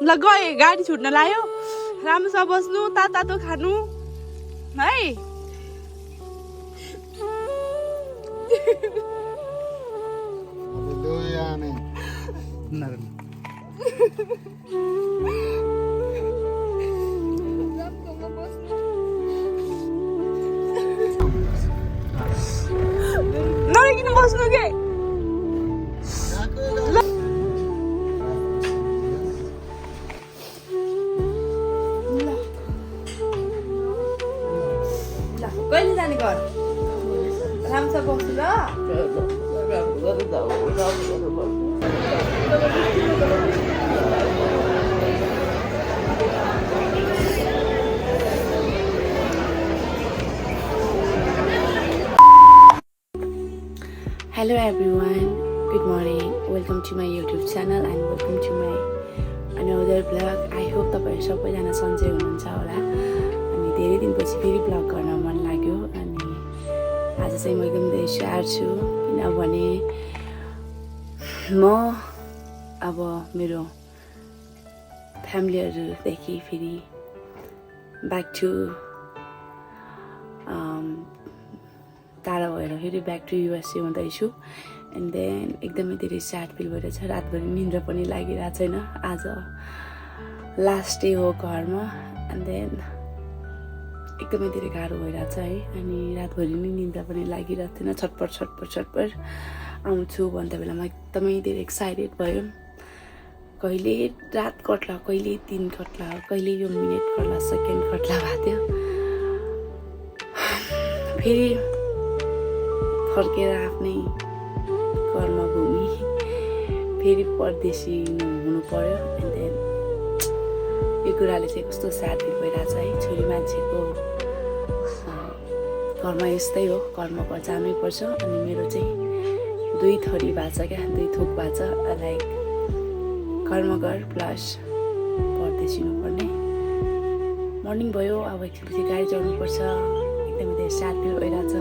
ल गए गाडी छुट्न लाग्यो राम्रोसँग बस्नु तातो खानु है नरिकिन बस्नु के कहिले जाने घर राम्रोसँग बस्नु ल Hello everyone, good morning. Welcome to my YouTube channel and welcome to my another vlog. I hope तपाईहरु सबैजना सन्चै हुनुहुन्छ होला अनि धेरै दिनपछि फेरि vlog गर्न मन लाग्यो अनि आज चाहिँ म एकदम धेरै स्याड छु किनभने म अब मेरो फ्यामिलीहरुदेखि फेरि ब्याक टु टाढा भएर फेरि ब्याक टु युएसए हुँदैछु एन्ड देन एकदमै धेरै स्याड फिल भइरहेछ रातभरि निन्द्रा पनि लागिरहेको छैन आज लास्ट डे हो घरमा एन्ड देन एकदमै धेरै गाह्रो भइरहेछ है अनि रातभरि नै निन्द्रा पनि लागिरहेको थिएन छटपट आउँछु भन्दा बेलामा एकदमै धेरै एक्साइटेड भयो कहिले रात कट्ला कहिले दिन कट्ला कहिले यो मिनट कट्ला सेकेन्ड कट्ला भएको थियो फेरि फर्केर आफ्नै कर्मभूमि फेरि परदेशी हुनु पर्यो एन्ड देन यो कुराले चाहिँ कस्तो स्याड फिल भइरहेछ है छोरी मान्छेको कर्म यस्तै हो कर्म पर जानै पर्छ अनि मेरो चाहिँ दुई थरी भएको छ क्या दुई थोक भएको छ लाइक कर्म गर प्लस परदेशी हुनुपर्ने मर्निङ भयो अब एकछिनपछि गाडी चढ्नुपर्छ एकदमै धेरै स्याड फिल भइरहेछ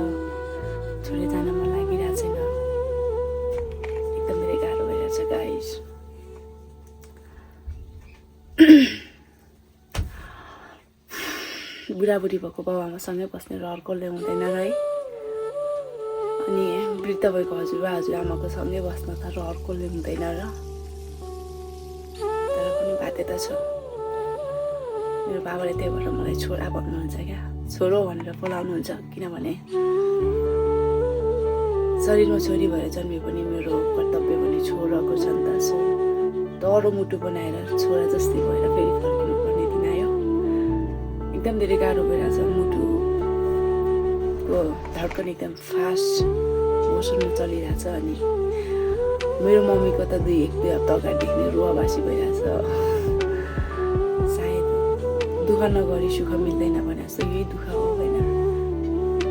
छोडेर जान मन लागिरहेको छैन एकदम धेरै गाह्रो भइरहेछ गाइस बुढाबुढी भएको बाबुआमासँगै बस्ने रहर कसले हुँदैन है अनि वृद्ध भएको हजुरबा हजुरआमाको सँगै बस्न त रहर कसले हुँदैन र तर पनि बाध्यता छ मेरो बाबाले त्यही भएर मलाई छोरा भन्नुहुन्छ क्या छोरो भनेर बोलाउनुहुन्छ किनभने शरीरमा छोरी भएर जन्मे पनि मेरो कर्तव्य भने छोराको छ नि त सो डरो मुटु बनाएर छोरा जस्तै भएर फेरि फर्किनु पर्ने दिन आयो एकदम धेरै गाह्रो भइरहेछ मुटुको धड्कन एकदम फास्ट मोसनमा चलिरहेछ अनि मेरो मम्मीको त एक दुई हप्ता अगाडिदेखि नै रुवाबासी भइरहेछ सायद दुःख नगरी सुख मिल्दैन भने जस्तो यही दुःख हो होइन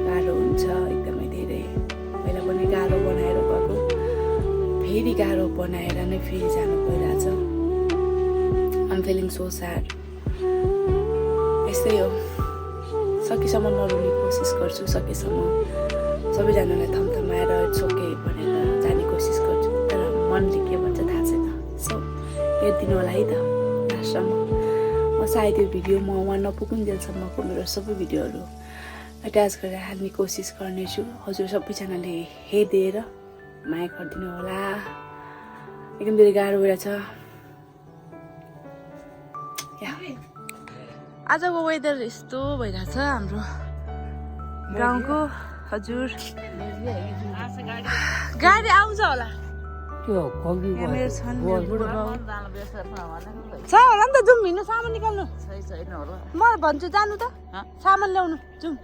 गाह्रो हुन्छ एकदमै धेरै पहिला पनि गाह्रो बनाएर गएको फेरि गाह्रो बनाएर नै फेरि जानु परिरहेछ आम फिलिङ सो स्याड यस्तै हो सकेसम्म नरुने कोसिस गर्छु सकेसम्म सबैजनालाई थम्थमाएर छोके भनेर जाने कोसिस गर्छु तर मनले के भन्छ थाहा छैन सो हेरिदिनु होला है त लास्टसम्म म सायद यो भिडियो म उहाँ नपुगुन्जेलसम्मको मेरो सबै भिडियोहरू अट्याच गरेर हाल्ने कोसिस गर्नेछु हजुर सबैजनाले हेरिदिएर माया गरिदिनु होला एकदम धेरै गाह्रो भइरहेछ आजको वेदर यस्तो भइरहेछ हाम्रो गाउँको हजुर गाडी आउँछ होला छ होला नि त जाउँ हिँड्नु सामान निकाल्नु म भन्छु जानु त सामान ल्याउनु जाउँ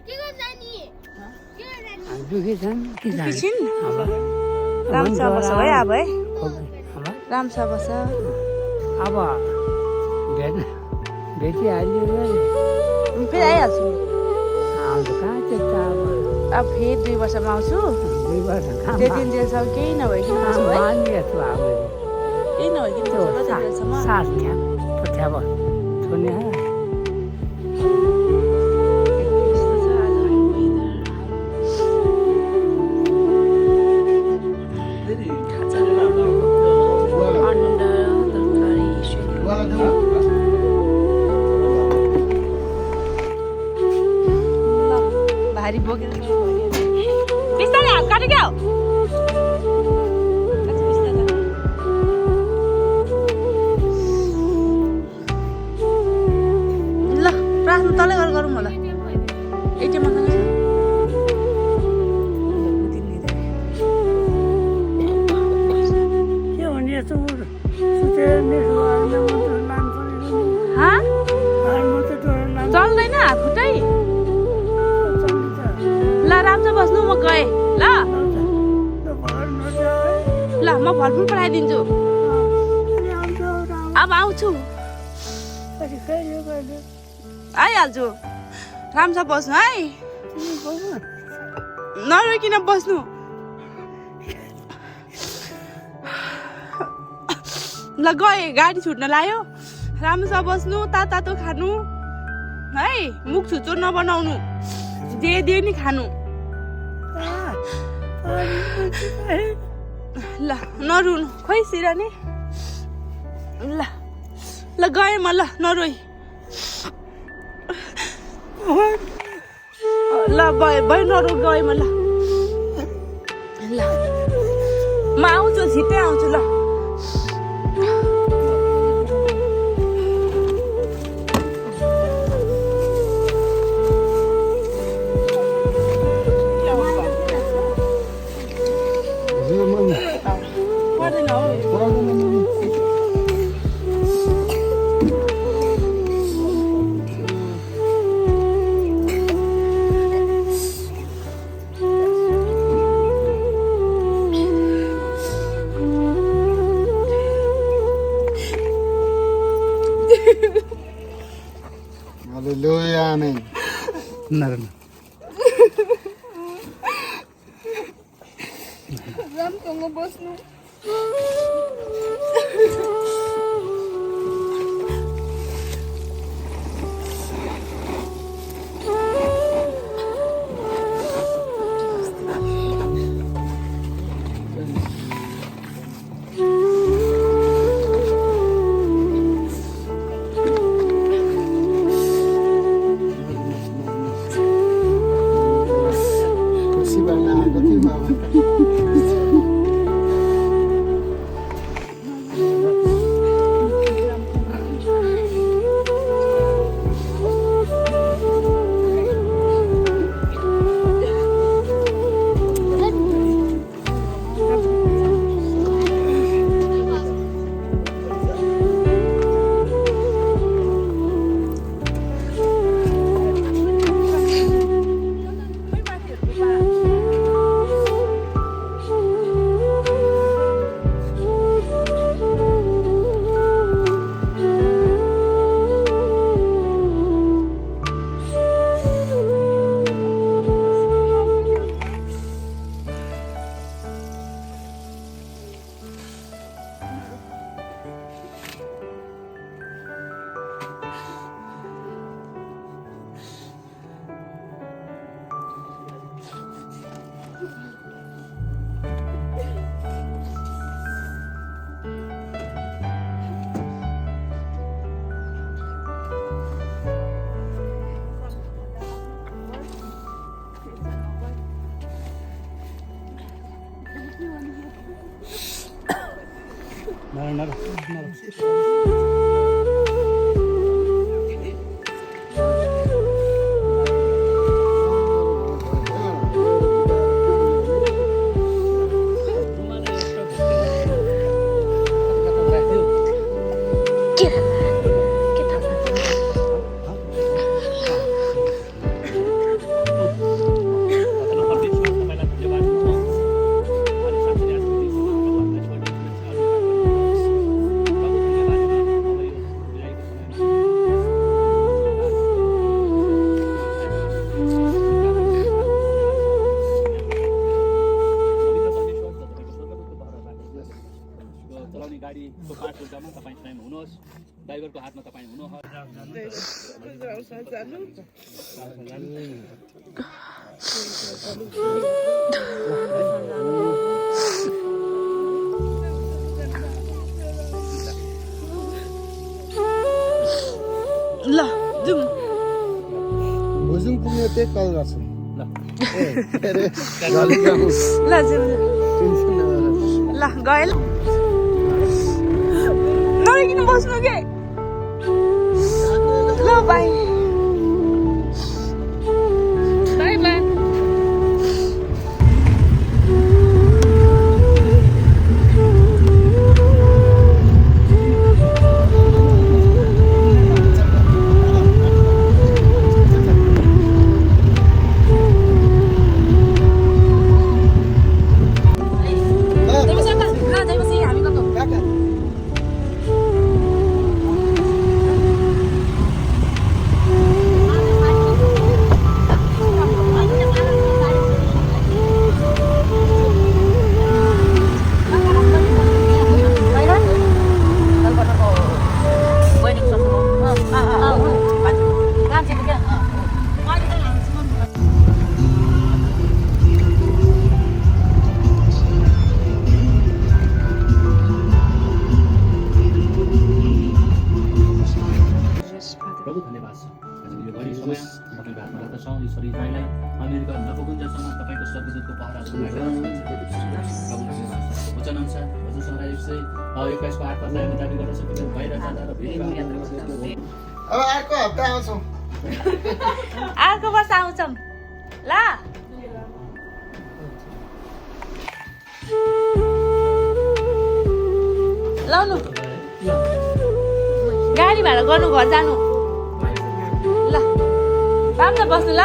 राम्रोसँग बस है अब है राम्रोसँग बस अब भेटिहाल्यो फेरि आइहाल्छु कहाँ त्यता अब फेरि 2 वर्षमा आउँछु 2 वर्ष त्यति जेलसम्म केही नभइकन बस्छु है केही नभइकन सास त्यहाँ पठ्याब छोड्ने तरकारी ल म फलफुल पठाइदिन्छु अब आउँछु आइहाल्छु राम्रोसँग बस्नु है नरोइकन बस्नु ल गएँ गाडी छुट्न लाग्यो राम्रोसँग बस्नु तातो खानु है मुख छुचो नबनाउनु जे दियो नि खानु ल नरुनु खोइ सिरानी ल ल गएँ म ल नरोइ ल भयो नरो गएँ म ल ल म आउँछु छिट्टै आउँछु ल Haleluya, amin. Benar. रामसँग बस्नु Kursi bana bakayım baba. Nara. चलाउने गाडीको पार्टमा तपाईँ स्वयं हुनुहोस् ड्राइभरको हातमा तपाईँ ल जाउँ भुजुङ पुग्ने त्यही कल गर्छु ल ल जाउँ ल गए नरिकन बस्नु के ल बाई बाई बाई वचनअनुसार हजुरसँग यसै 21 को 8 पदलाई हामी दाबी गर्न सकिन्छ बाहिर जाँदा र भिडियो यात्रा गर्दै अब अर्को हप्ता आउँछौँ अर्को वर्ष आउँछौँ ल लाउनु गाडी भाडा गर्नु घर जानु ल राम्रो बस्नु ल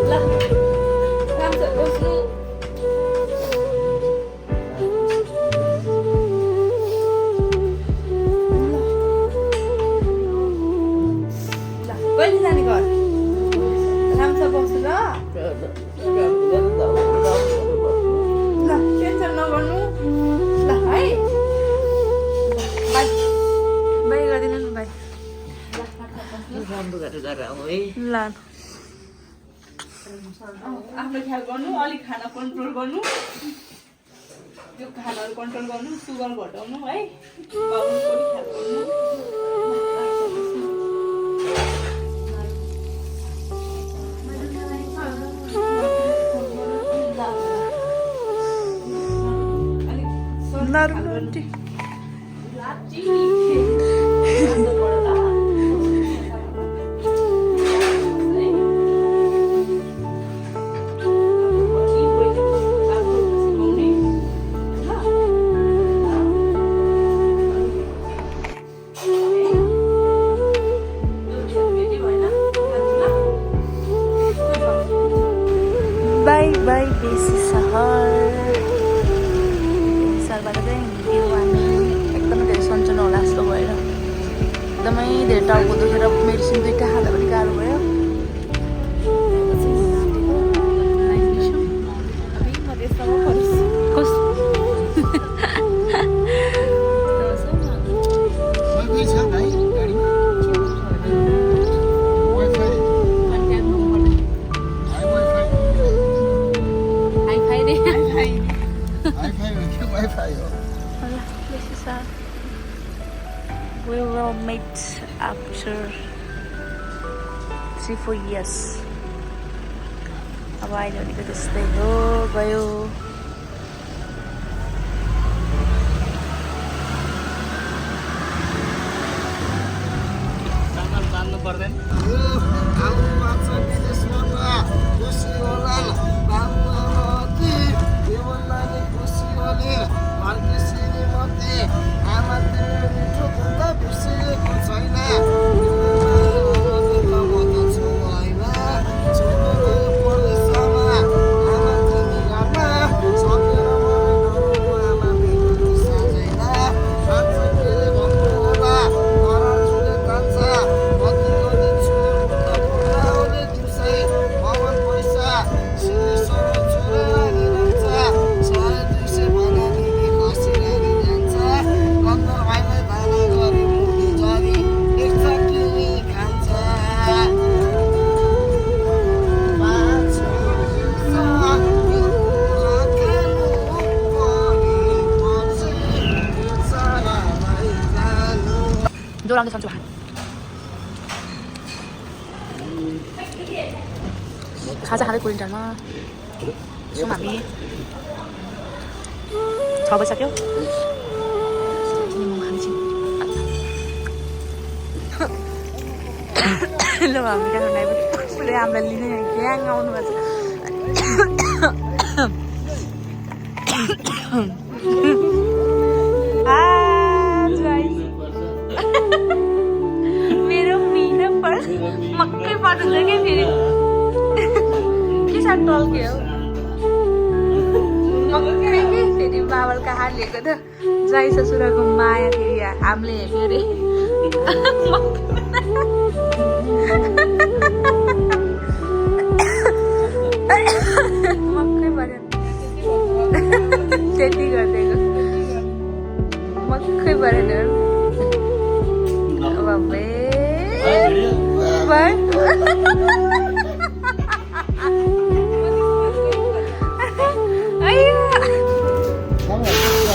ल राम्रो बस्नु कहिले जाने घर राम्रो बस्नु ल ल टेन्सन नगर्नु ल है बाई बाई गरिदिनु नि बाई राम्रो गरेर आऊ है ल आफ्नो ख्याल गर्नु अलिक खाना कन्ट्रोल गर्नु त्यो खानाहरू कन्ट्रोल गर्नु सुगर घटाउनु है बाबुको पनि ख्याल गर्नु बाई बाई बेसी सहरबाट चाहिँ हिँड्यौँ हामी एकदमै धेरै सन्चो होला जस्तो भएर एकदमै धेरै टाउको दुखेर मेडिसिन 2टा खाँदा पनि गाह्रो भयो वाइफाई छ भाइ गाडीमा वाइफाई वाइफाई हो कि वाइफाई हो We will meet after 3-4 years. अब अहिले भनेको त्यस्तै हो गयो सामान तान्नु पर्दैन आउनु पर्छ विदेशबाट खुसी होला बाबुआमाती देवनानी खुसी होली घरकी श्रीमती आमा तिम्रो मिठो भन्दा बिर्सिएको छैन जोराउँदै सन्चो खाजा खाँदै कोरिन्टारमा छौँ हामी 6 बजिसक्यो ल हामी काठमाडौँ आइपुग्यो पुरै हामीलाई लिने ग्याङ आउनु भएको मेरो मिहिना पर्छ मक्कै पठाउँछ कि फेरि के साह्रो टल्क्यो मक्कै कि फेरि बाबाले कहाँ लिएको त ज्वाइँ ससुराको माया फेरि हामीले हेर्यो अरे मक्कै पऱ्यो त्यति गरिदिएको मक्कै परेन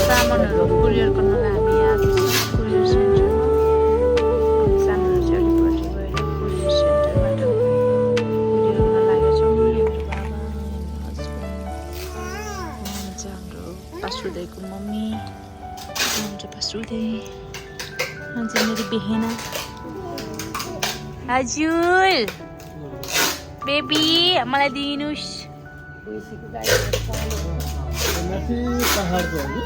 सामानहरू कुरियर गर्नलाई हामी आएको छौँ कुरियर सेन्टरमा सामानहरू चाहिँ अलिकति गएर कुरियर सेन्टरबाट उदयको मम्मी उदय मेरी बेहेना हजुर बेबी मलाई दिनुस् माथि पहाडको हो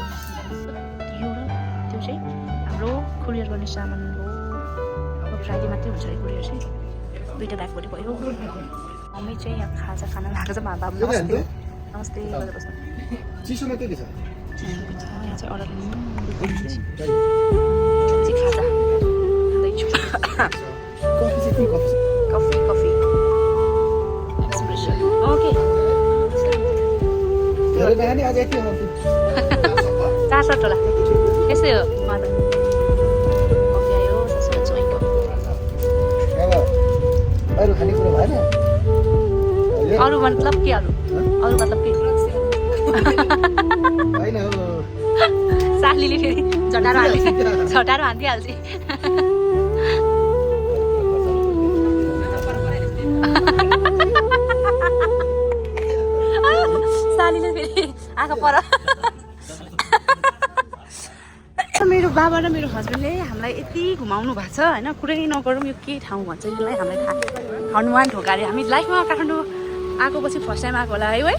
यो र त्यो चाहिँ हाम्रो कुरियर गर्ने सामान हो अब फ्राइडे मात्रै हुन्छ अरे कुरियर चाहिँ 2टा ब्यागभरि भयो मम्मी चाहिँ यहाँ खाजा खाना भएको छ बाबा नमस्ते नमस्ते गरेर बस्नु चिसोमा के छ यहाँ चाहिँ अर्डर चाहिँ खाजा खाँदैछु कफी चाहिँ के coffee coffee coffee expression okay धेरै नखाने आज यति हो 4 टोला यस्तै हो मलाई कफी आयो त्यसमा चोइको अब अरू खानेकुरा भएन अरू मतलब के अरू मतलब के होइन हो सालीले फेरि झटारो हान्दिहाल्छ सालीले फेरि आँखा पर मेरो बाबा र मेरो हस्बेन्डले हामीलाई यति घुमाउनु भएको छ होइन कुरै नगरौँ यो के ठाउँ भन्छ यसलाई हामीलाई थाहा हनुमान ढोका अरे हामी लाइफमा काठमाडौँ आएको पछि फर्स्ट टाइम आएको होला है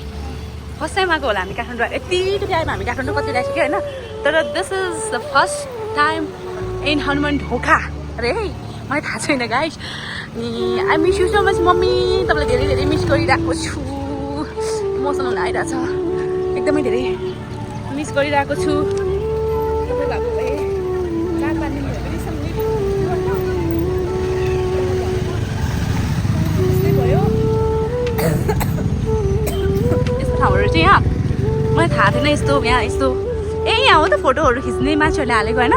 फर्स्ट टाइम आएको होला हामी काठमाडौँ यति टाइम हामी काठमाडौँ कति राखेको होइन तर this is the first time in Hanuman ढोका अरे है मलाई थाहा छैन गाइस अनि I miss you so much mummy तपाईँलाई धेरै धेरै मिस गरिरहेको छु इमोसनल हुन आइरहेको छ एकदमै धेरै मिस गरिरहेको छु तपाईँ भएको भए 4-5 दिन भयो पनि यस्तै भयो यस्तो ठाउँहरू चाहिँ यहाँ मलाई थाहा थिएन यस्तो यस्तो यहाँ हो त फोटोहरू खिच्ने मान्छेहरूले हालेको होइन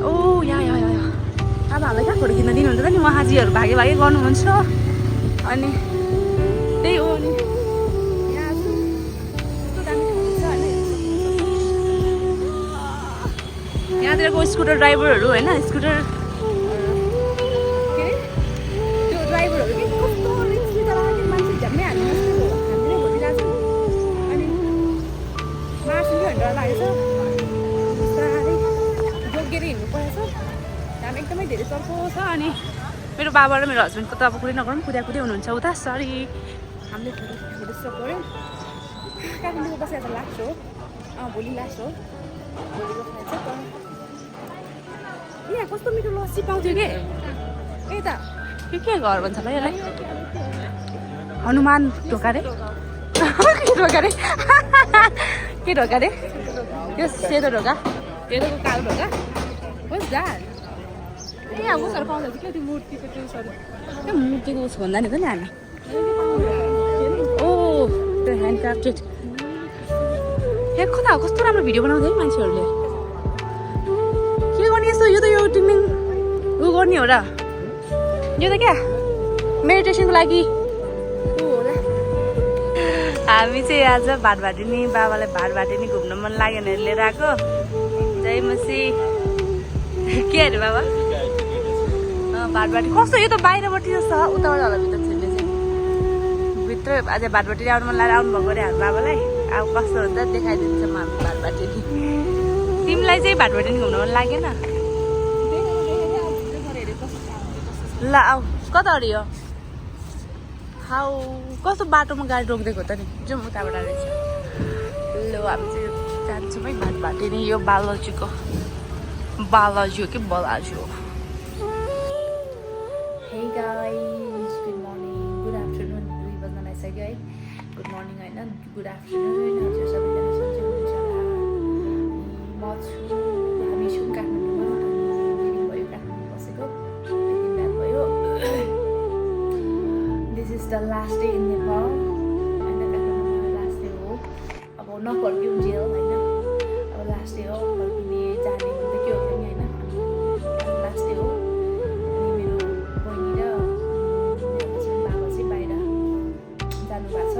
ओ यहाँ अब हामीलाई कहाँ फोटो खिच्न दिनुहुन्छ नि उहाँजीहरू भागे गर्नुहुन्छ अनि त्यही हो अनि यहाँ यस्तो दामी ठाउँ छ होइन यहाँतिरको स्कुटर ड्राइभरहरू होइन स्कुटर के अरे त्यो ड्राइभरहरू के कस्तो रिक्स लिँदा मान्छे झ्याम्मै हाल्नु हामीले भोटिरहेको छ अनि मार्छु कि भनेर लागेको छ जोगिएर हिँड्नु परेको छ दाम एकदमै धेरै चर्को छ अनि मेरो बाबा र मेरो हस्बेन्डको त अब कुरै नगरौँ कुद्या हुनुहुन्छ उता सरी हामीले फोटो स्टप गऱ्यौँ काठमाडौँको बसेर त लास्ट हो भोलि लास्ट हो भोलिको खान्छ त यहाँ कस्तो मिठो लस्सी पाउँथ्यो के ए त के घर भन्छ होला यसलाई हनुमान ढोका रे के ढोका रे के ढोका रे यो सेतो ढोका सेतोको कालो ढोका होस् द्याट ए यहाँ उसहरू पाउँछ क्या त्यो मूर्तिको त्यो सर त्यो मूर्तिको उस भन्दा नि त नि हामी ओ त्यो ह्यान्डक्राफ्टेड ए कता हो कस्तो राम्रो भिडियो बनाउँछ है मान्छेहरूले के गर्ने यस्तो यो त यो टिमिङ उ गर्ने हो र यो त क्या मेडिटेसनको लागि हामी चाहिँ आज भाटभाटिनी बाबालाई भाटभाटिनी घुम्न मन लाग्यो भने लिएर आएको जय मसी के अरे बाबा भाटभाटी कस्तो यो त बाहिरपट्टि जस्तो उताबाट होला भित्र छिर्ने चाहिँ भित्र अझ भाटभाटी आउनु मन लागेर आउनुभएको अरे हाम्रो बाबालाई अब कस्तो हुन्छ देखाइदिन्छ म हामी भाटभाटिनी तिमीलाई चाहिँ भाटभाटिनी घुम्न मन लागेन ल आऊ कता अरे यो हाउ कस्तो बाटोमा गाडी रोकिदिएको त नि जाउँ उताबाट रहेछ ल हामी चाहिँ जान्छौँ है भाटभाटिनी यो बालाजीको बालाजी हो कि बलाजी हो hey guys good morning good afternoon 2 बज्न लागिसक्यो है गुड मर्निङ होइन गुड आफ्टरनुन हजुर सबैजना सन्चै हुनुहुन्छ होला म छु हामी छौँ काठमाडौँमा अनि दिन भयो काठमाडौँ बसेको 2 दिन बाद भयो this is the last day in Nepal होइन काठमाडौँमा लास्ट डे हो अब नफर्क्यौँ जेल होइन अब लास्ट डे हो फर्किने जाने भन्दा के हो पनि होइन लास्ट डे हो अनि मेरो बहिनी र मेरो हस्बेन्ड बाबा चाहिँ बाहिर जानुभएको छ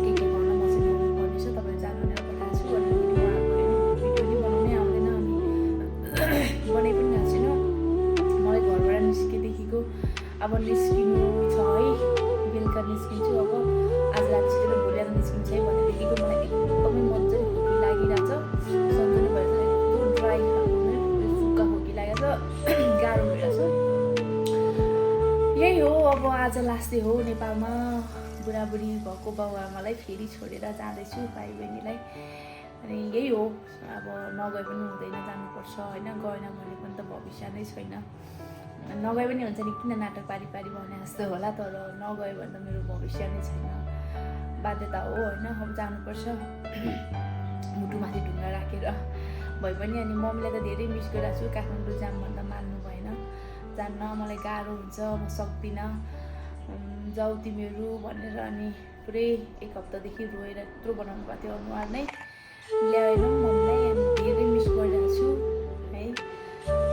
के गर्न म चाहिँ गर्नेछु तपाईँहरू जानु भनेर पठाएको छु अनि उहाँहरूको भिडियो नि बनाउनै आउँदैन अनि बनाइ पनि भएको छैन मलाई घरबाट निस्केदेखिको अब निस्किनु छ है बेलुका निस्किन्छु अब आज राति छिटो भोलि आज निस्किन्छ है भनेदेखिको मलाई एकदमै मजाले खोकी लाग्यो लागिरहेछ सन्चो भएर ड्राई फुक्का खोकी लागेको छ गाह्रो भइरहेछ यही हो अब आज लास्ट डे हो नेपालमा बुढाबुढी भएको बाबुआमालाई फेरि छोडेर जाँदैछु भाइ बहिनीलाई अनि यही हो अब नगए पनि हुँदैन जानुपर्छ होइन गएन भने पनि त भविष्य नै छैन नगए पनि हुन्छ नि किन नाटक पारी पारी भने जस्तो होला तर नगयो भने त मेरो भविष्य नै छैन बाध्यता हो होइन अब जानुपर्छ मुटुमाथि ढुङ्गा राखेर भए पनि अनि मम्मीलाई त धेरै मिस गरिरहेको छु काठमाडौँ जाम भन्दा मान्नु भएन जान्न मलाई गाह्रो हुन्छ म सक्दिनँ जाऊ तिमीहरू भनेर अनि पुरै एक हप्तादेखि रोएर यत्रो बनाउनु भएको थियो अनुहार नै ल्याएन मम्मीलाई अनि धेरै मिस गरिरहेको छु है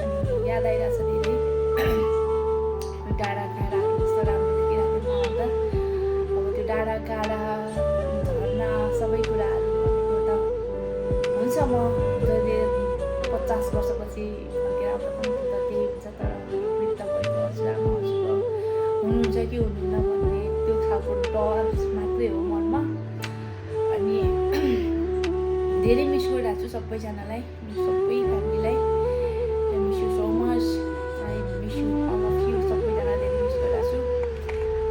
अनि याद आइरहेको छ धेरै डाँडा काँडाहरू जस्तो राम्रो देखिरहेको थियो आउँदा अब त्यो डाँडा काँडा झर्ना सबै कुराहरू भनेको त हुन्छ म 50 वर्षपछि फर्केर आउँदा पनि त त्यही हुन्छ तर वृद्ध भएको हजुरआमा हजुरबाउ हुनुहुन्छ कि हुनुहुन्न भन्ने त्यो खालको डर मात्रै हो मनमा अनि धेरै मिस गरिरहेको छु सबैजनालाई सबै फ्यामिलीलाई miss you so much I miss you all of you सबैजना धेरै मिस गरिरहेको छु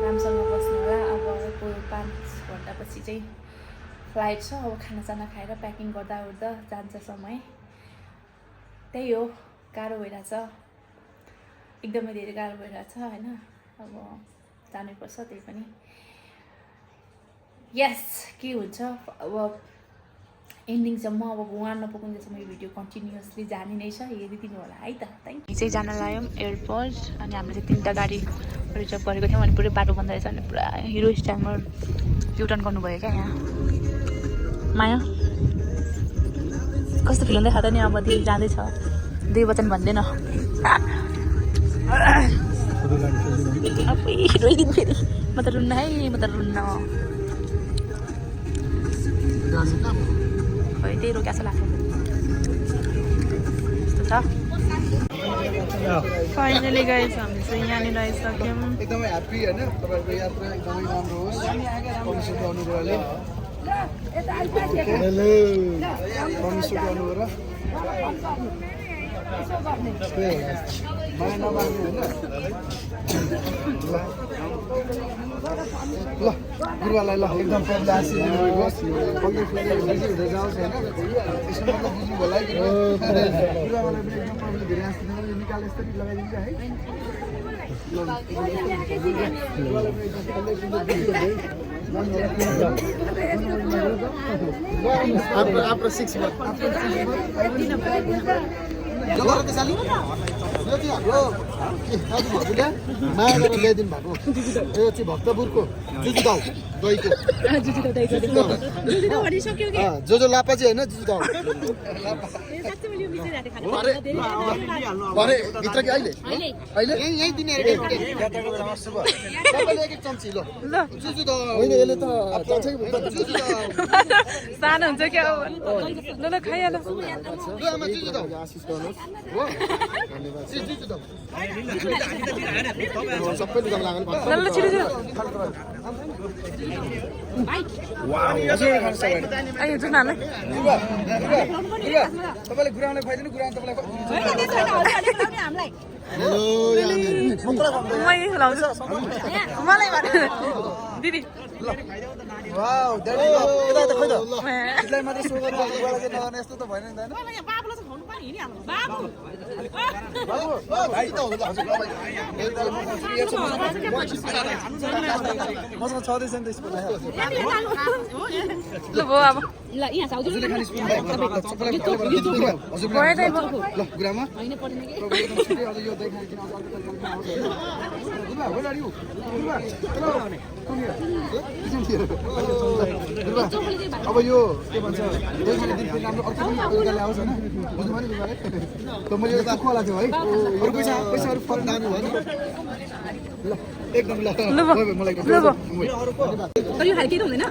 राम्रोसँग बस्नु होला अब 5 घन्टापछि चाहिँ फ्लाइट छ अब खानासाना खाएर प्याकिङ गर्दा ओर्दा जान्छ समय त्यही हो गाह्रो भइरहेछ एकदमै धेरै गाह्रो भइरहेछ होइन अब जानैपर्छ त्यही पनि यस के हुन्छ अब एन्डिङसम्म अब उहाँ नपुग्नेसम्म यो भिडियो कन्टिन्युसली जाने नै छ हेरिदिनु होला है त थ्याङ्क यू चाहिँ जान लाग्यौँ एयरपोर्ट अनि हामीले चाहिँ 3टा गाडी रिजर्भ गरेको थियौँ अनि पुरै बाटो बन्द रहेछ अनि पुरा हिरो स्टाइलमा युटर्न गर्नुभयो क्या यहाँ माया कस्तो फिल हुँदै खाँदा नि अब दिदी जाँदैछ 2 वचन भन्दैन अब रोइदिनु फेरि म त रुन्न है म त रुन्न खै त्यही रोक्या जस्तो लाग्छ यस्तो छ फाइनली गाइस हामी चाहिँ यहाँनिर आइसक्यौँ एकदमै ह्याप्पी होइन तपाईँको यात्रा एकदमै राम्रो होस् परमेश्वरको अनुग्रहले हेलो परमेश्वरको अनुग्रह माया नमाग्नु होइन ल गुरुवालाई ल एकदम प्रभुले आशीष दिनुभएको होस् पल्दै फुल्दै बिजी हुँदै जाओस् होइन त्यसो मतलब बुझ्नु होला है गुरुवालाई पनि एकदम प्रभुले धेरै आशीष दिनु निकाल यस्तो लगाइदिन्छ है गुरुवालाई पनि एकदम पल्दै फुल्दै बिजी हुँदै after 6 months यो चाहिँ हाम्रो दाजुभाउजूले माया गरेर ल्याइदिनु भएको यो चाहिँ भक्तपुरको जुजु दाउ दहीको जो जो लापा चाहिँ होइन जुजु दाउ भरे भित्र कि अहिले अहिले यहीँ दिने तपाईँले एक चम्ची ल जुजु दाउ होइन यसले त सानो हुन्छ क्या ल ल खाइहाल्नु ल आमा जुजु दाउ आशिष गर्नुहोस् हो धन्यवाद जुजु दाउ सबै लुगा लाग्नु पर्छ ल छिटो छिटो आयो जुन हाल्नु तपाईँले गुराउने खुवाइदिनु गुराउने तपाईँलाई मै खुलाउँछु मलाई भने दिदी वाउ ड्याडी यता यता खोइ त यसलाई मात्रै सो गर्नु गुरालाई चाहिँ नगर्ने यस्तो त भएन नि त मसँग छँदैछ नि त स्पुन ल भयो अब ल यहाँ छ हजुर हजुरले खाने स्पुन हजुर ल गुरामा अझ यो दही खाने किन अब यो के भन्छ दही खाने दिन फेरि राम्रो अर्को पनि बेलुकाले आउँछ होइन बुझ्नु भयो नि लुगा है त मैले यो आफू होला थियो है अरू पैसाहरू फरक डाउनु भयो नि ल एकदम ल मलाई यो खाली केही त हुँदैन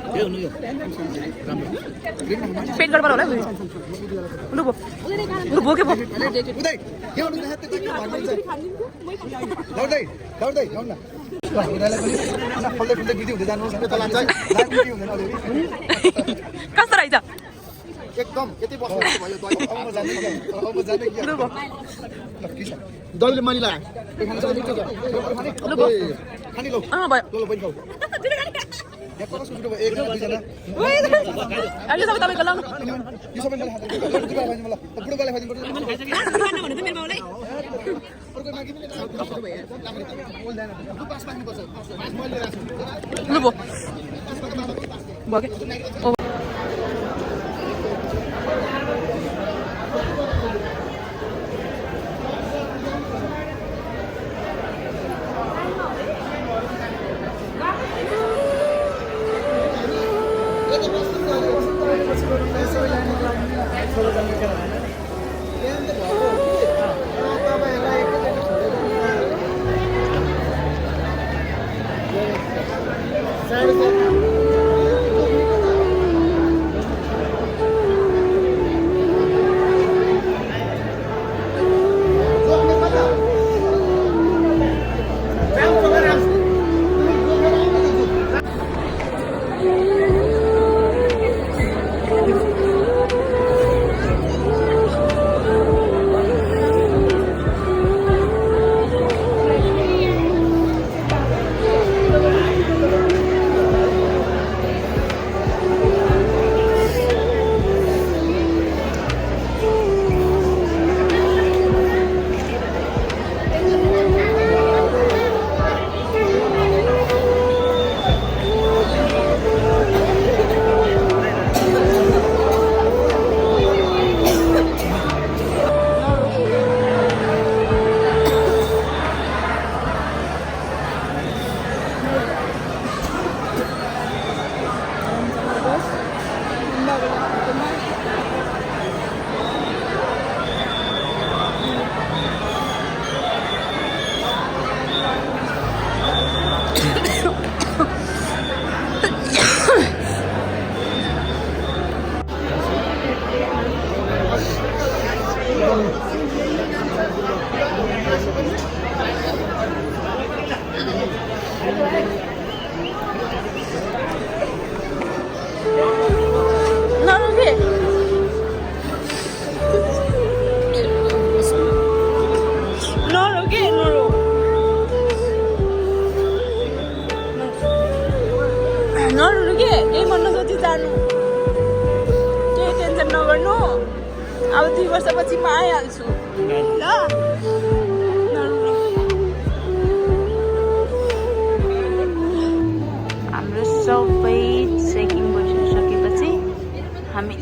पेट गडबड होला लु भो लु भो के भो उदय यहाँ उड्नु हात चाहिँ दौड्दै दौड्दै जाउँ न उनीहरूलाई पनि फल्दै फुल्दै बिजी हुँदै जानुहोस् होइन त लान्छ हुँदैन कस्तो रहेछ एकदम यति बस्नु भयो दहीले मनी लाग्यो खानी लो लो पनि खाऊ यहाँ कसको सुटो भयो एकजना दुईजना अहिले सबै तपाईको लाउनु यो सबै मलाई बुढो गाले खाइदिनु पर्छ खानु भने त मेरो बाउलाई अर्को मागी पनि बोल्दैन लु पास माग्नु पर्छ मैले राख्छु लु भो भयो अब 2 वर्षपछि म आइहाल्छु ल हाम्रो सबै चेकिङ भइसकेपछि हामी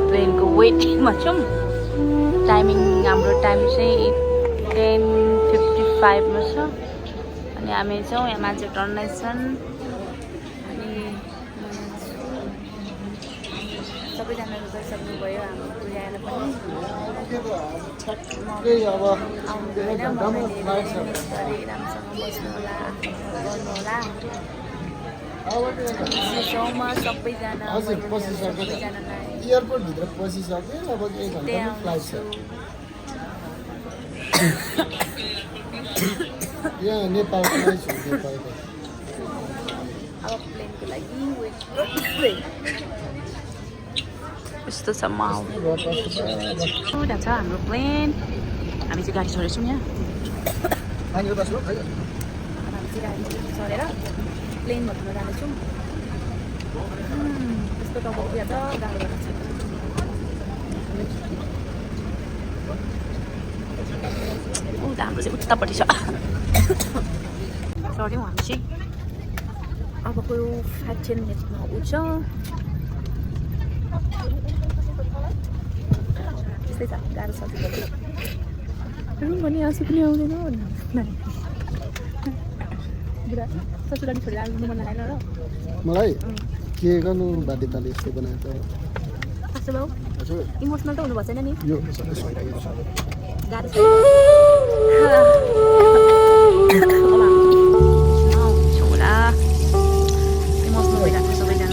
प्लेनको वेटिङमा छौँ। टाइमिङ हाम्रो टाइम चाहिँ 10:55 मा छ अनि हामी छौँ यहाँ मान्छे टर्नै छन् अनि सबैजनाले गरिसक्नुभयो हाम्रो पुर्याएर पनि अब राम्रोसँग बस्नु होला गर्नु होला छेउमा सबैजना एयरपोर्ट भित्र पसिसक्यो अब 1 घण्टामा फ्लाइट छ यहाँ नेपालको अब प्लेनको लागि वेट यस्तो छ माहौल छ हाम्रो प्लेन। हामी चाहिँ गाडी छोडेछौँ यहाँ हामी चाहिँ गाडी छोडेर प्लेन भर्न जानेछौँ। त्यस्तो टपक छ गाडी भर्न छ हाम्रो चाहिँ उतापट्टि छ चढ्यौँ हामी चाहिँ अबको 5-10 मिनटमा उठ्छ। त्यस्तै छ गाह्रो छ रुम पनि आँसु पनि आउँदैन बुढा ससुराली छोडेर आउनु मन लागेन र मलाई के गर्नु बाध्यताले यस्तो बनाएको कस्तो भयो इमोसनल त हुनुभएको छैन नि यो सबै सकिएको छ गाह्रो छ छोरा इमोसनल भइरहेको छ सबैजना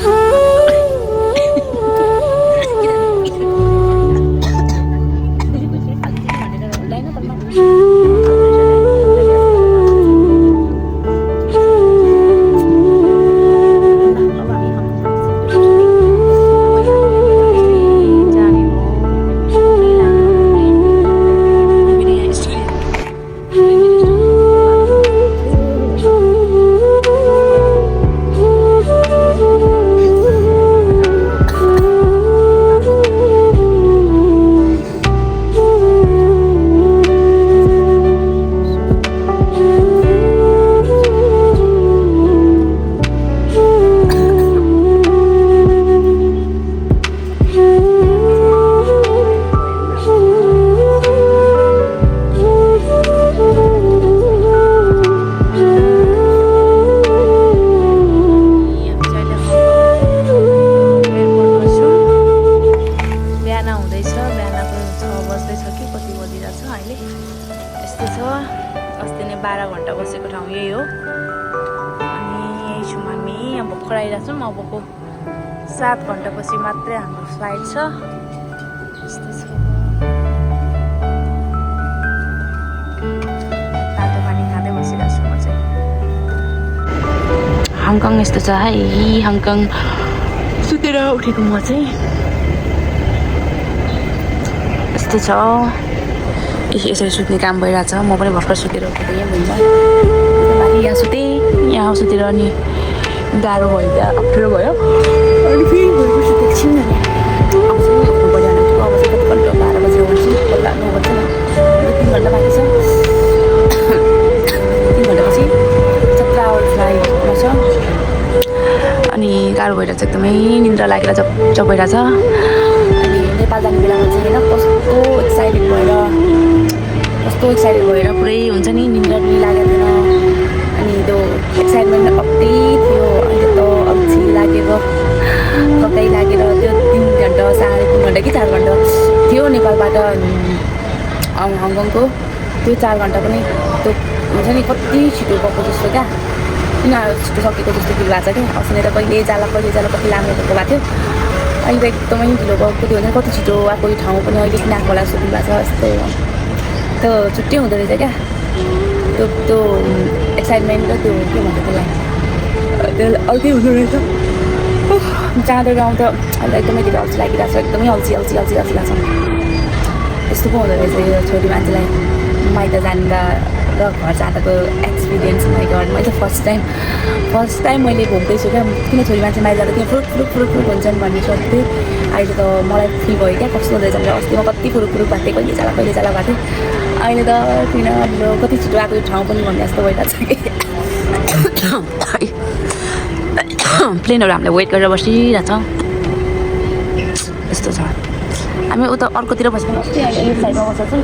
भर्खर आइरहेको छौँ अबको 7 घन्टापछि मात्रै हाम्रो फ्लाइट छ यस्तो छ तातो पानी खाँदै बसिरहेको छु म चाहिँ हङकङ यस्तो छ है हङकङ सुतेर उठेको म चाहिँ यस्तो छ यसरी सुत्ने काम भइरहेको छ म पनि भर्खर सुतेर उठेको यहाँ भुइँमा माथि यहाँ सुतेँ यहाँ सुतेर अनि गाह्रो भयो त्यहाँ अप्ठ्यारो भयो अनि फेरि भोलिको सुतेको एकछिन अनि आउँछु उठ्नु पऱ्यो भने अब चाहिँ कति घन्टा 12 बजी आउँछु 9 बजी 3 घन्टा बाँकी छ 3 घन्टापछि 17 आवर फ्लाइटमा छ अनि गाह्रो भइरहेको छ एकदमै निन्द्रा लागेर जब भइरहेछ अनि नेपाल जाने बेलामा चाहिँ होइन कस्तो एक्साइटेड भएर पुरै हुन्छ नि निन्द्रा पनि लागेको थिएन अनि त्यो एक्साइटमेन्ट अति थियो अहिले त अल्छी लागेको थकाइ लागेर त्यो 3 घन्टा 3.5 घन्टा कि 4 घन्टा थियो नेपालबाट हङकङको त्यो 4 घन्टा पनि त्यो हुन्छ नि कति छिटो गएको जस्तो क्या किन छिटो सकेको जस्तो फिल भएको छ क्या अस्ति त कहिले जाला कति लामो भएको थियो अहिले त एकदमै ढिलो गएको थियो भने कति छिटो आएको ठाउँ पनि अहिले किन आएको होला जस्तो फिल भएको छ यस्तो त्यो छुट्टै हुँदो रहेछ क्या त्यो एक्साइटमेन्ट र त्यो के भन्छ त्यसलाई त्यो अर्कै हुँदो रहेछ जाँदा गाउँ त अहिले एकदमै धेरै अल्छी लागिरहेको छ एकदमै अल्छी लाग्छ यस्तो पो हुँदो रहेछ यो छोरी मान्छेलाई माइत जाँदा र घर जाँदाको एक्सपिरियन्स माइ गड मैले फर्स्ट टाइम मैले भोग्दैछु क्या किन छोरी मान्छे माइत जाँदा किन फुरुक हुन्छन् भन्ने सोध्थेँ अहिले त मलाई फिल भयो क्या कस्तो हुँदैछ भनेर अस्ति म कति फुरुक भएको थिएँ कहिले जाला भएको थिएँ अहिले त किन कति छिटो आएको यो ठाउँ पनि भन्ने जस्तो भइरहेको छ कि प्लेनहरू हामीले वेट गरेर बसिरहेछ यस्तो छ हामी उता अर्कोतिर बसेको अस्ति यो साइडमा बसेको छौँ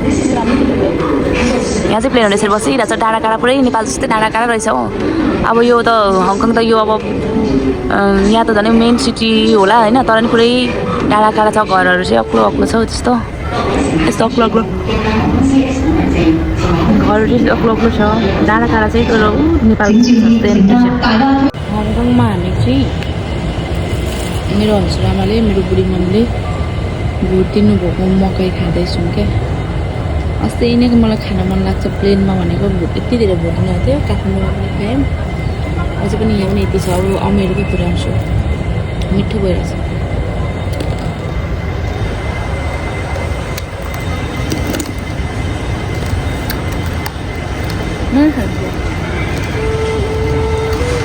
यहाँ चाहिँ प्लेनहरू यसरी बसिरहेछ डाँडा काँडा पुरै नेपाल जस्तै डाँडा काँडा रहेछ हो अब यो त हङकङ त यो अब यहाँ त झन् मेन सिटी होला होइन तर पनि पुरै डाँडा काँडा छ घरहरू चाहिँ अग्लो छ त्यस्तो अग्लो घरहरू चाहिँ अग्लो छ डाँडा काँडा चाहिँ तर नेपाल जस्तै हङकङमा हामी चाहिँ मेरो हजुरआमाले मेरो बुढी मम्मीले भोट दिनुभएको मकै खाँदैछौँ क्या अस्ति नै मलाई खान मन लाग्छ प्लेनमा भनेको भोट यति धेरै भोट दिनु थियो काठमाडौँमा पनि खायौँ अझै पनि यहाँ पनि यति छ अब अमेरिकै पुऱ्याउँछु मिठो भइरहेछ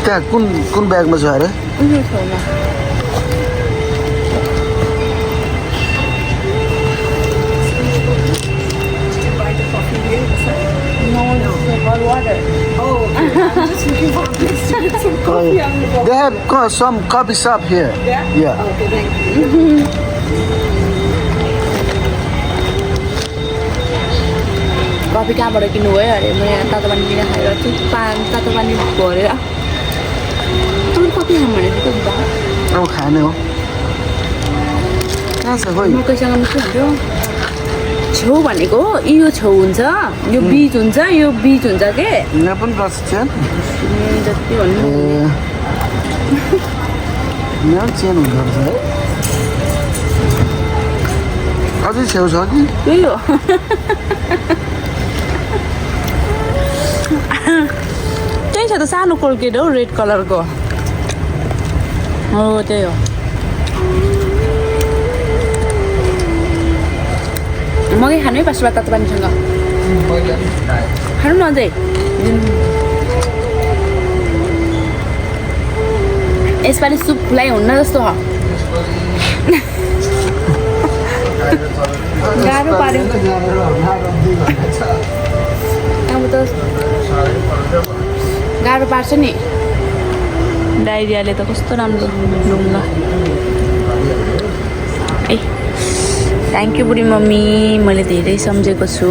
त्यहाँ कुन ब्यागमा छ अरे They have some coffee shop here. Yeah. Okay, thank you. Coffee कहाँबाट किन्नु भयो अरे म यहाँ तातो पानी किन खाएर तातो पानी भरेर तपाईँ कफी खानु भनेको थियो अब खाने हो कहाँ छ खोइ मकैसँग मिठो हुन्थ्यो छेउ भनेको यो छेउ हुन्छ यो बीच हुन्छ के यहाँ पनि बस चेन जति भन्नु यहाँ चेन हुँदो रहेछ है अझै छेउ छ कि त्यही हो त्यही छ त सानो कोल्गेट हो रेड कलरको हो त्यही हो मकै खानु है पासबाट तातो पानीसँग खानु न अझै यसपालि सुप खुलाइ हुन्न जस्तो हो गाह्रो पार्यो अब त गाह्रो पार्छ नि डाइरियाले त कस्तो राम्रो लुङ्गा ए थ्याङ्क यू बुढी मम्मी मैले धेरै सम्झेको छु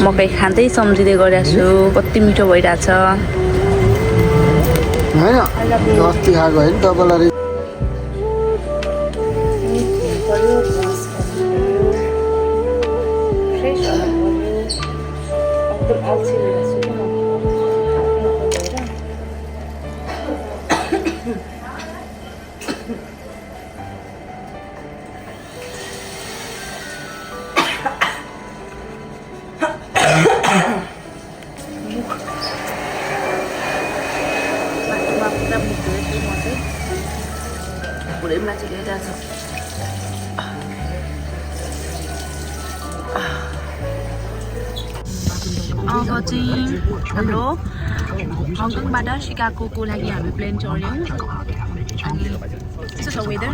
मकै खाँदै सम्झिँदै गरेको छु कति मिठो भइरहेछ होइन अस्ति खाएको होइन तपाईँलाई मुख धोएछु म चाहिँ पुरै मान्छे हेरिरहेको छ अब चाहिँ हाम्रो हङकङबाट सिकागोको लागि हामी प्लेन चढ्यौँ अनि त्यस्तो छ वेदर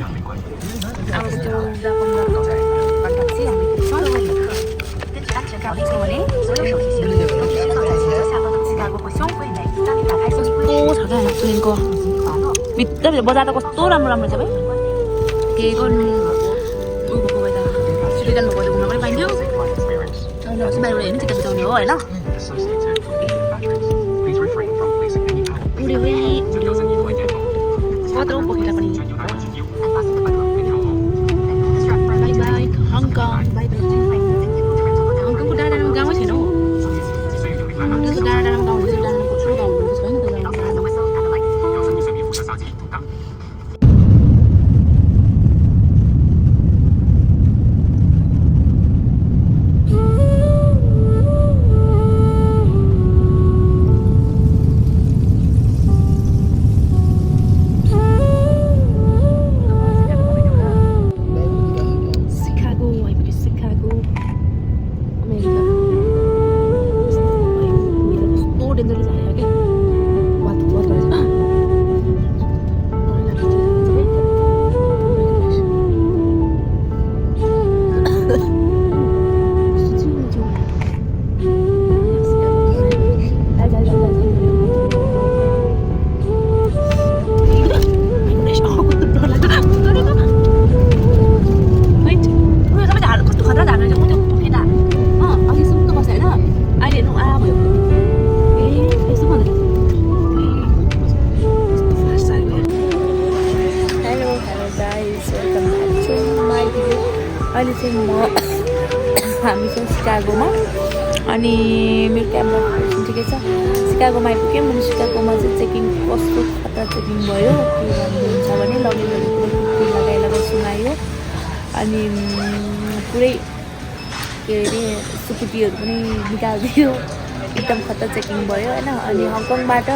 अब त्यो 15 घन्टापछि हामी पुग्छौँ भने कस्तो छ क्या प्लेनको भित्रभित्र बजार त कस्तो राम्रो राम्रो छ भाइ के गर्नु ऊ भएको भए त सिटिजन भएको घुम्न पनि पाइन्थ्यो बाहिरबाट हेर्नु टिकट बुझाउने हो होइन कत्रो पोखिला पनि bye bye Hong Kong bye bye हङकङको डाँडा डाँडामा गाउँै छैन हौ त्यस्तो डाँडा डाँडामा गाउँ हुन्छ डाँडाको ठुलो गाउँ भनेको छैन त्यो अहिले चाहिँ हामी चाहिँ सिकागोमा अनि मेरो क्यामेरा ठिकै छ सिकागोमा आइपुग्यौँ अनि सिकागोमा चाहिँ चेकिङ कस्तो खतरा चेकिङ भयो के भन्नुहुन्छ भने लगेजहरू पुरै लगाइ सुनायो अनि पुरै के अरे स्कुटीहरू पनि निकालिदियो एकदम खतरा चेकिङ भयो होइन अनि हङकङबाट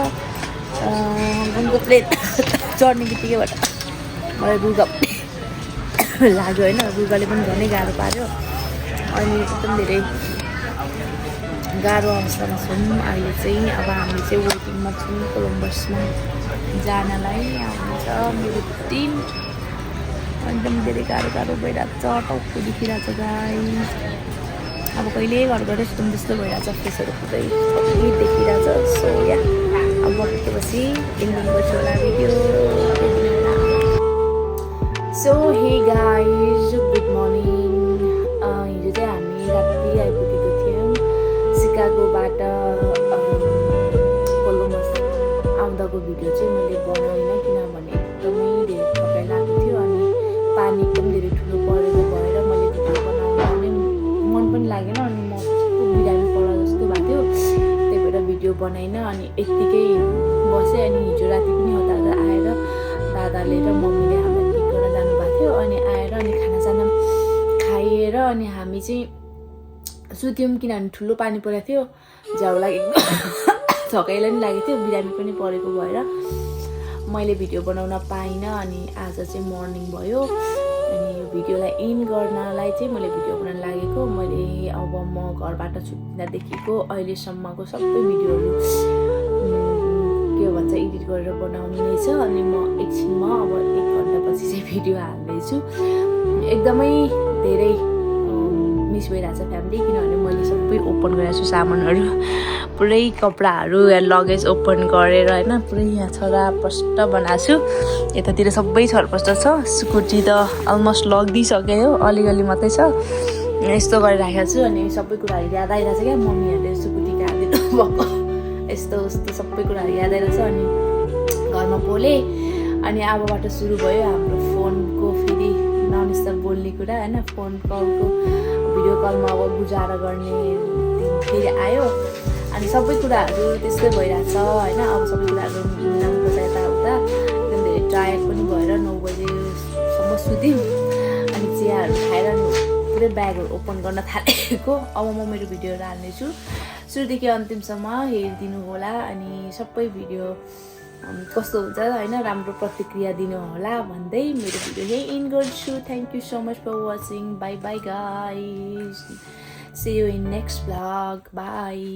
हङकङको प्लेन चढ्ने बित्तिकैबाट मलाई रुगा लाग्यो होइन रुगाले पनि झनै गाह्रो पार्यो अनि एकदम धेरै गाह्रो अवस्थामा छौँ अहिले चाहिँ अब हामी चाहिँ वेटिङमा छौँ कोलम्बसमा जानलाई आउँछ मेरो टिम एकदम धेरै गाह्रो भइरहेको छ टाउको दुखिरहेको छ गाइस अब कहिले घरबाट यस्तो त्यस्तो भइरहेको छ फेसहरू पुरै देखिरहेको छ सो या अब बसेपछि इन्डिङ गर्छु होला video so hey guys good morning हिजो चाहिँ हामी राति आइपुगेको थियौँ सिकागोबाट कोलम्बस आउँदाको भिडियो चाहिँ मैले बनाइनँ किनभने एकदमै धेरै थकाइ लागेको थियो अनि पानी एकदम धेरै ठुलो परेको भएर मैले भिडियो बनाउन नै मन पनि लागेन अनि म बिरामी पढा जस्तो भएको थियो त्यही भएर भिडियो बनाइनँ अनि यत्तिकै बसेँ अनि हिजो राति पनि हतार आएर दादाले र मम्मीले हामीलाई पिक गर्न जानुभएको थियो अनि आएर अनि खानासाना खाएर अनि हामी चाहिँ सुत्यौँ किनभने ठुलो पानी परेको थियो झ्याउ लागेको थकाइलाई पनि लागेको थियो बिरामी पनि परेको भएर मैले भिडियो बनाउन पाइनँ अनि आज चाहिँ मर्निङ भयो अनि यो भिडियोलाई इन गर्नलाई चाहिँ मैले भिडियो बनाउन लागेको मैले अब म घरबाट छुट्टिँदादेखिको अहिलेसम्मको सबै भिडियोहरू के भन्छ एडिट गरेर बनाउने छ अनि म एकछिनमा अब 1 घन्टापछि चाहिँ भिडियो हाल्दैछु एकदमै धेरै मिस भइरहेको छ फ्यामिली किनभने मैले सबै ओपन गरेको छु सामानहरू पुरै कपडाहरू या लगेज ओपन गरेर होइन पुरै यहाँ छरा प्रष्ट बनाएको छु यतातिर सबै छरप्रष्ट छ स्कुटी त अलमोस्ट लगिदिइसक्यो अलिअलि मात्रै छ यस्तो गरेर राखेको छु अनि सबै कुराहरू याद आइरहेको छ क्या मम्मीहरूले स्कुटी काटिदिनु भएको यस्तो सबै कुराहरू याद आइरहेको छ अनि घरमा बोलेँ अनि अबबाट सुरु भयो हाम्रो फोनको फेरि ननस्टप बोल्ने कुरा होइन फोन कलको भिडियो कलमा अब गुजारा गर्ने दिन फेरि आयो अनि सबै कुराहरू त्यस्तै भइरहेको छ होइन अब सबै कुराहरू मिलाउनुपर्छ यताउता एकदम धेरै टायर्ड पनि भएर 9 बजेसम्म सुत्यौँ अनि चियाहरू खाएर पुरै ब्यागहरू ओपन गर्न थालेको अब म मेरो भिडियोहरू हाल्नेछु सुरुदेखि अन्तिमसम्म हेरिदिनु होला अनि सबै भिडियो कस्तो हुन्छ होइन राम्रो प्रतिक्रिया दिनु होला भन्दै मेरो भिडियो यही एन्ड गर्छु thank you so much for watching bye bye guys see you in next vlog by